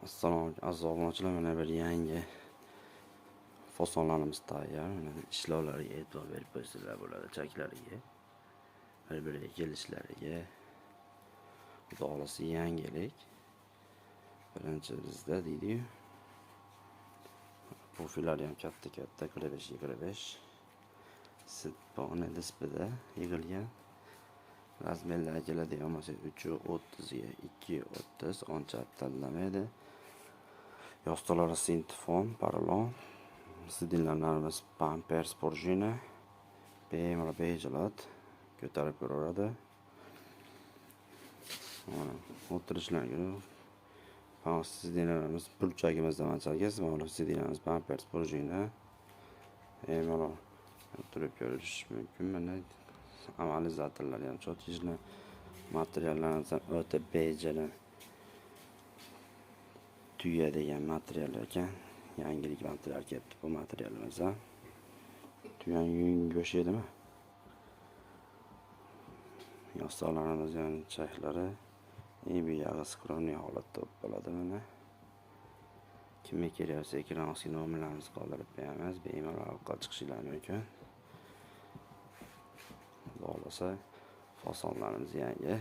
Assalomu alaykum aziz obunachilar, mana bir yangi fasonlarimiz tayyor. Mana ishlovlariga e'tibor berib qo'ysanglar bo'ladi, chaklariga, bir-biriga kelishlariga. Xudo xolasa yangilik. Birinchi bizda deydi-yu. Profillari ham katta-katta, 45-25. Sitponi nisbida yig'ilgan. Razmerlar keladigan bo'lsa 3.30 ga 2.30, ancha tanlamaydi. Yostiqlari sintfon, porolon, sidinlarimiz pampers, porjina, bemalol bejilat ko'tarib ko'raveradi. Mana o'tirishlarga sidinlarimiz burchagimizda manchalga, mana sidinlarimiz pampers, porjina, bemalol o'tirib ko'rish mumkin. Mana amortizatorlar ham chotishli, materiallarimiz ham o'ta bejili tuya degan material ekan. Yangilik material kelibdi bu materialimiz ham. Tuyani yungi o'xshaydimi? Yostiqlarimiz ham chaklari bu yog'i skroniy holatda bo'lib qoladi mana. Kimga kerak bo'lsa ekran ostiga nomerlarimizni qoldirib qo'yamiz. Bemalol aloqaga chiqishingiz mumkin. Xudo xolasa fasonlarimiz yangi.